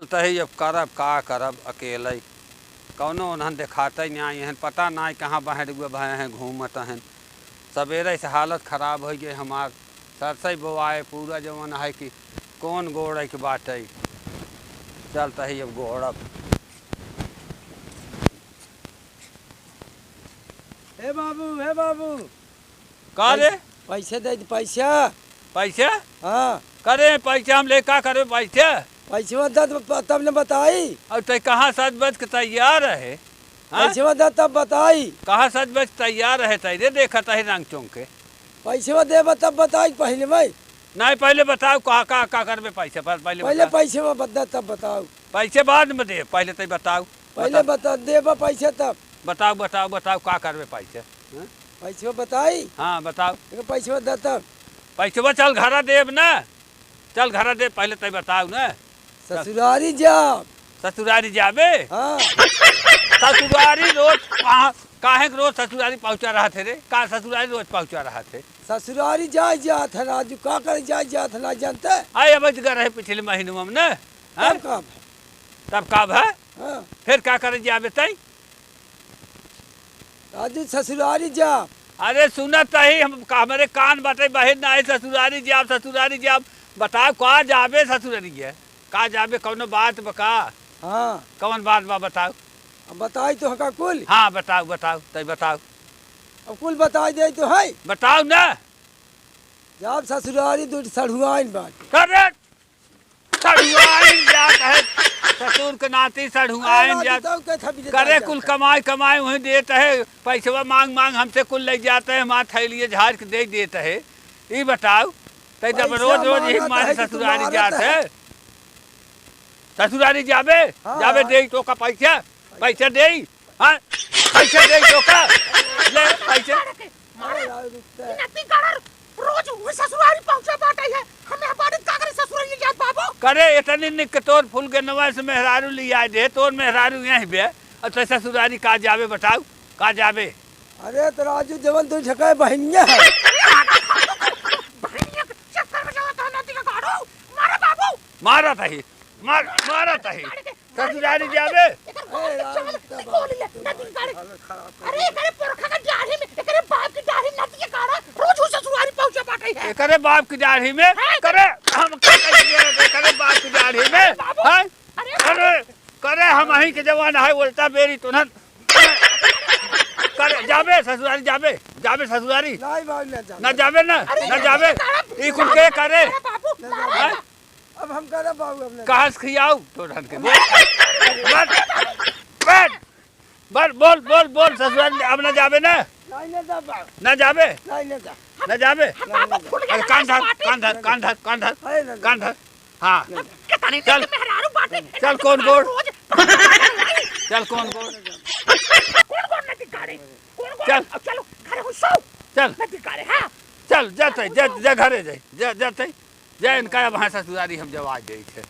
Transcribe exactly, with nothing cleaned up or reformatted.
चलत ही, अब करब का करब अकेले, कौनो उन्हन देखाते नाहीं हैं, पता नाहीं कहाँ बहरुआ भए हैं, घूमत हैं। सबेरे से हालत खराब होइ गए हमार, सरसई बोआए पूरा जवन है कि कौन गोड़े के बाटे। चलत ही अब गोड़ब। हे बाबू, हे बाबू। का रे? पैस-, पैसे दे दे, पैसा। पैसा? हाँ। करे पैसा हम ले का करबे पैसा? पैसवा दे त ब-, तब न बताई। और तै कहाँ सज बज के तैयार रहे? हाँ? पैसवा दे तब बताई। कहाँ सज बज तैयार रहे तै रे, देखत है रंग चोंक के। पैसवा देबा तब बताई पहिले भाई। नहीं, पहिले बताओ का, का, का करबे पैसा पर, पहिले पहिले बताओ। पैसवा बता तब बताओ। पैसे बाद में दे, पहिले तै बताओ। पहिले बता। बता, देबा पैसा तब। बताओ, बताओ, बताओ, का करबे पैसे? हाँ? पैसवा बताई? हाँ, बताओ। एगो पैसवा दे तब। पैसवा चल घरा देब ना, चल घरा देब, पहिले तै बताओ ना। ससुरारी जाब। ससुरारी जाबे? हाँ। ससुरारी रोज कहाँ, काहे के रोज ससुरारी पहुँचा रहत है रे? का ससुरारी रोज पहुँचा रहत है? ससुरारी जाए जात है राजू, का करे जाए जात है ना जानते? आए अब घर है पिछले महीनवा में ना? हाँ? तब का भा? तब का भा? हाँ। फिर का करे जाबे तई? राजू ससुरारी जा। अरे सुनत ही हम, हमरे कान बाटे बहिर ना है, ससुरारी जाब, ससुरारी जाब। बताओ का जाबे ससुरारी के? का जाबे, कौनो बात बा का? हाँ। कौन बात बा बताओ? अब बताई तो हका कुल। हाँ बताओ, बताओ, तै बताओ। अब कुल बताई दे तो है। बताओ ना। जाब ससुरारी दू सढ़ुआइन बाटे। करे सढ़ुआइन जात है, ससुर के नाती सढ़ुआइन अरे जात। बाबू, तो के थपी करे जात कुल है। कमाई, कमाई वहीं देत है, पैसवा मांग, मांग हमसे कुल ले जात है, हमार थैलिए झाड़ के दे देत है। ई बताओ, तै जब पैसा रोज, रोज ही मांगत हमारे है कि तू ससुरारी मारत जात है। है। ससुरारी जाबे, हाँ। जाबे देई तो का पैसा, पैसा देई। हाँ, पैसा दे तो का? ले, पैसा। मारे, अरे यार, रुक जा। नती गाड़ा रोज वही ससुरारी पहुंचा बाटे है। हमें हमारे का करे ससुरारी जात बाबू? करे, इतनी निक के तोर फूल के नवा से मेहरारू लिया दे, तोर मेहरारू यहीं बे। अच्छा, ससुरारी का जाबे बताओ, का जाबे? अरे, तो राजू जवन तू झकाए बहिनिया है। बहिनिया के चक्कर में जावा तो नती का गाड़ू। मारे बाबू। मारा था ही। मार, मारा तही। ससुरारी जाबे। एकर बाप के चाल निकोल ले, नदी गाड़े। अरे, एकरे पुरखा का डाढ़ी में, एकरे बाप की डाढ़ी नदी के गाड़ा, रोज उ ससुरारी पहुंचा बाटे है। एकरे बाप की डाढ़ी में, हाँ, करे, हम का कहिए, एकरे बाप की डाढ़ी में, बाबू, हाँ? अरे, अरे, करे, हम अहीं के जवान है, उल्टा बेरी तुनन। करे, जाबे ससुरारी, जाबे, जाबे ससुरारी। नहीं बाबू, ना जाबे। ना जाबे ना, अरे, ना जाबे। ई कुल के करे? अरे बाबू, ना जाबे। हाँ? अब हम करब बाबू, अब ना। कहाँ से खियाऊ? तो ढंग के बोल। बस, बस, बस, बोल, बोल, बोल, ससुराल अब ना जाबे ना? नहीं, ना जाब बाबू। ना जाबे? नहीं, ना जाब। ना जाबे? हम बाबू खुल गया अरे कान धर, बाटे। कान धर, कान धर, कान धर, अरे ना जाब। कान धर। हाँ। ना जाब। कितनी चल। मेहरारू बाटे। चल, कौन गोड़? रोज। चल, कौन गोड़? कौन गोड़ नहीं दिखा रहे? कौन गोड़? चल। अब चलो, घरे हो सो। चल। नहीं दिखा रहे, हाँ। चल, जाते, जा, जा घरे जाए। जा, जाते। जा, इनका अब हाँ ससुरारी हम जवाब देइत है।